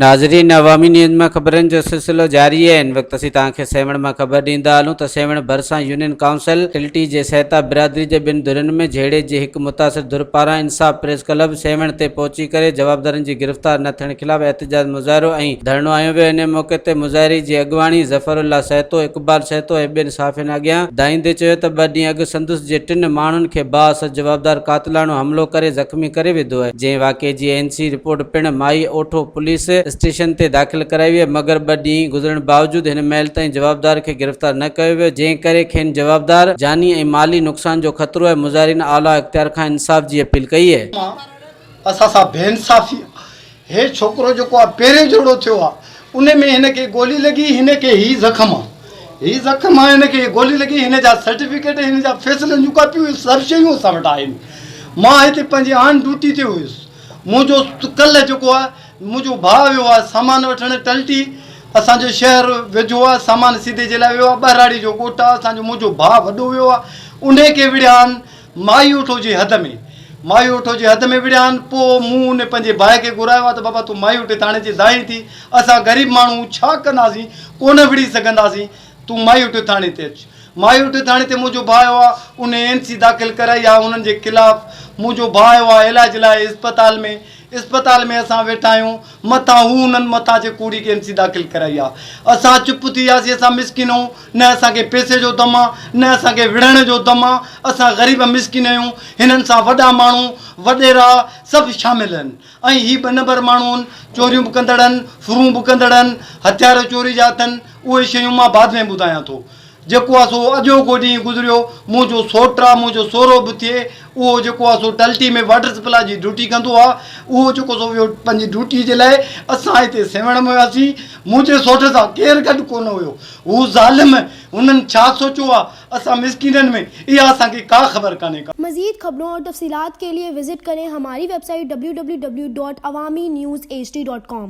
ناظرين عوامي نيوز مان خبرن جو سلسلو جاري آهي هن وقت اسين توهان کي سيوهڻ مان خبر ڏيندا هلون ته سيوهڻ ڀرسان يونين ڪائونسل ٽلٽي جي سهتا برادري جي ٻن ڌرين ۾ جهيڙي جي هڪ متاثر ڌر پاران انصاف پريس ڪلب سيوهڻ تي پهچي ڪري جوابدارن جي گرفتار نه ٿيڻ خلاف احتجاج مظاهرو ۽ ڌرڻو هنيو ويو انهي موقعي تي مظاهري جي اڳواڻي ظفر الله سهتو، اقبال سهتو ۽ ٻين صحافين اڳيان دانهيندي چيو ته ٻه ڏينهن اڳ سندس جي ٽن ماڻهن کي بااثر جوابدار قاتلاڻو حملو ڪري زخمي ڪري وڌو آهي جنهن واقعي جي اين سي رپورٽ پڻ مائي اوٺو پوليس اسٽيشن تي داخل ڪرائي وئي مگر ٻه ڏينهن گذرڻ باوجود هن مهل تائين جوابدار کي گرفتار نه ڪيو ويو جنهن ڪري کين جوابدار جاني ۽ مالي نقصان جو خطرو آهي مظاهرين اعليٰ اختيار کان انصاف جي اپيل ڪئي آهي. مان اسان سان بي انصافي آ هي ڇوڪرو جيڪو آ پهريون جهڙو ٿيو آ ان ۾ هن کي گولي لڳي هن کي هي زخم آ هي زخم آ هن کي گولي لڳي هن جا سرٽيفڪيٽ هن جا فيصلن جون ڪاپيون هي سڀ شيون اسان وٽ آهن مان هتي پنهنجي آن ڊيوٽي تي هيس منهنجو ڪلهه جيڪو آ منهنجو ڀاء ويو آ سامان وٺڻ ٽلٽي اسان جو شهر ويجهو آ سامان سيڌي جي لاء ويو آ ٻهراڙي جو ڳوٺ آ اسان جو منهنجو ڀاء وڏو ويو آ انهي کي وڙهيا آهن مائي اوٺو جي حد ۾ مائي اوٺو جي حد ۾ وڙهيا آهن پوء مون ان پنهنجي ڀاء کي گهرايو آ ته بابا تون مائي اوٺي ٿاڻي جي دانهين ٿي اسان غريب ماڻهو ڇا ڪنداسين ڪونه وڙهي سگهنداسين تون مائي اوٺي ٿاڻي تي اچ مائي اوٺي ٿاڻي تي منهنجو ڀاء آيو آ ان اين سي داخل ڪرائي آ انهن جي خلاف منهنجو ڀاء آيو آ علاج لاء اسپتال ۾ اسپتال ۾ اسان ويٺا آهيون مٿان هو انهن مٿان جي ڪوڙي اين سي داخل ڪرائي آ اسان چپ ٿي وياسين اسان مسڪين آهيون نه اسان کي پئسي جو دم آ نه اسان کي وڙهڻ جو دم آ اسان غريب مسڪين آهيون هنن سان وڏا ماڻهو وڏيرا سڀ شامل آهن ۽ هي ٻه نمبر ماڻهو آهن چوريون به ڪندڙ آهن ڦرون به ڪندڙ آهن هٿيار چوري جا اٿن اهي شيون مان بعد ۾ ٻڌايان ٿو جيڪو آ سو اڄوڪو ڏينهن گذريو، منهنجو سوٽ آ، منهنجو سهرو به ٿئي، اهو جيڪو آ سو ٽلٽي ۾ واٽر سپلاء جي ڊيوٽي ڪندو آ، اهو جيڪو سو ويو پنهنجي ڊيوٽي جي لاء، اسان هتي سيوهڻ ۾ هياسين، منهنجي سوٽ سان ڪير گڏ ڪونه هيو، هو ظالم هنن ڇا سوچيو آ اسان مسڪينن ۾ اها اسان کي ڪا خبر ڪانهي ڪا. مزيد خبرون اور تفصيلات کے لئے وزٽ ڪرين ھماري ويب سائيٽ www.awamiNewsHD.com.